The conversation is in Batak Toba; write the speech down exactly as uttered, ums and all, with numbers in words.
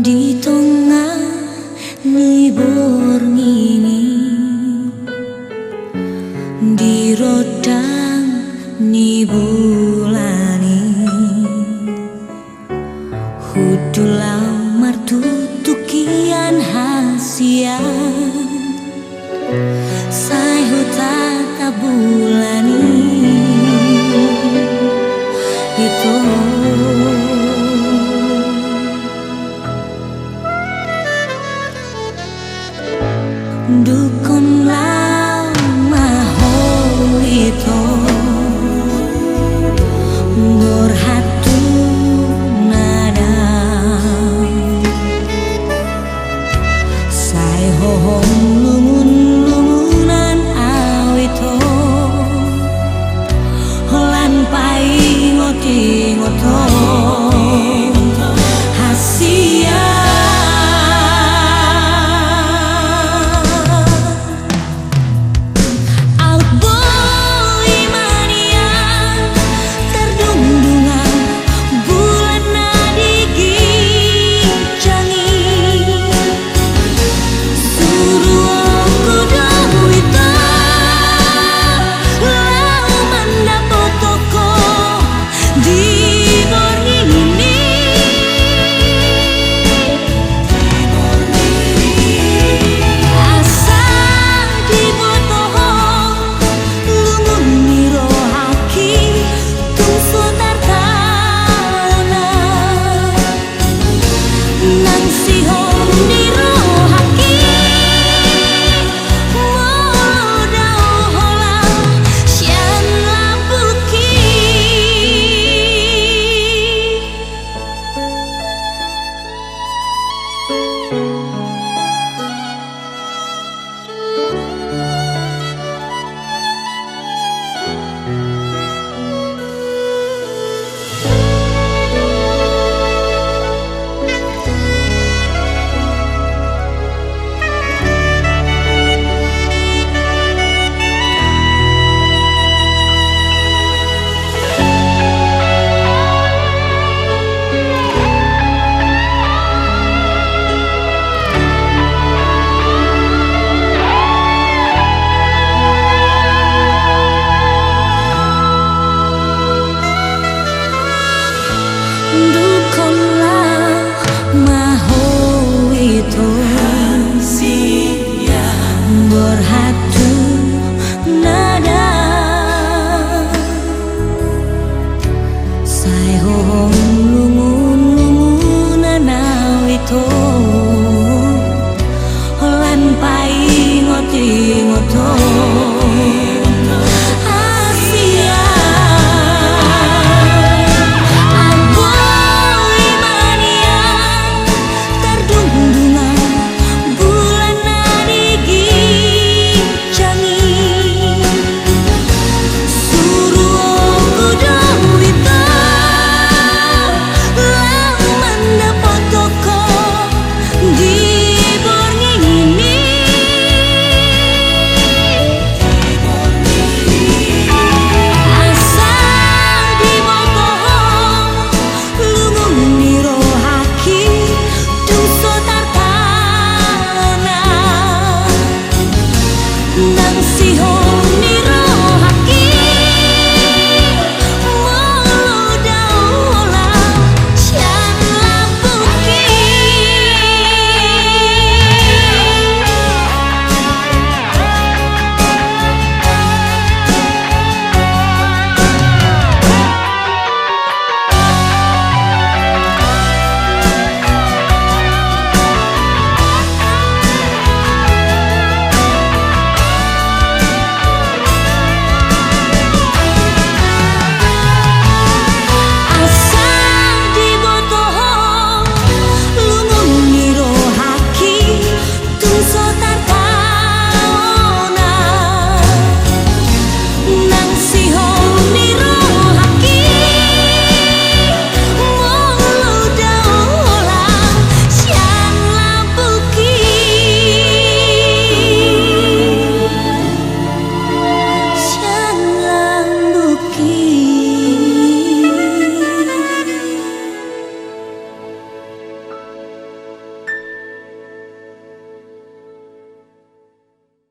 Di tonga ni borngin i, di rondang ni bulan i, hundul au martutu hian hasian. Sai hutatap bulan i, ito. Dungkon laho ma ho, ito, borhat tu nadam. Sai hohom lungun-lungunan au, ito, holan paingot-ingot ho hasian. Aut boi ma nian tardungdungan bulan na di ginjang i. Suruonku do, ito, laho mandapothon ho di borngin i. Asa diboto ho lungun ni rohangki, tung so tartaon nang sihol ni rohangki. Molo dao holan sian lambungki. Dungkon laho ma ho, ito, borhat tu nadam. Sai hohom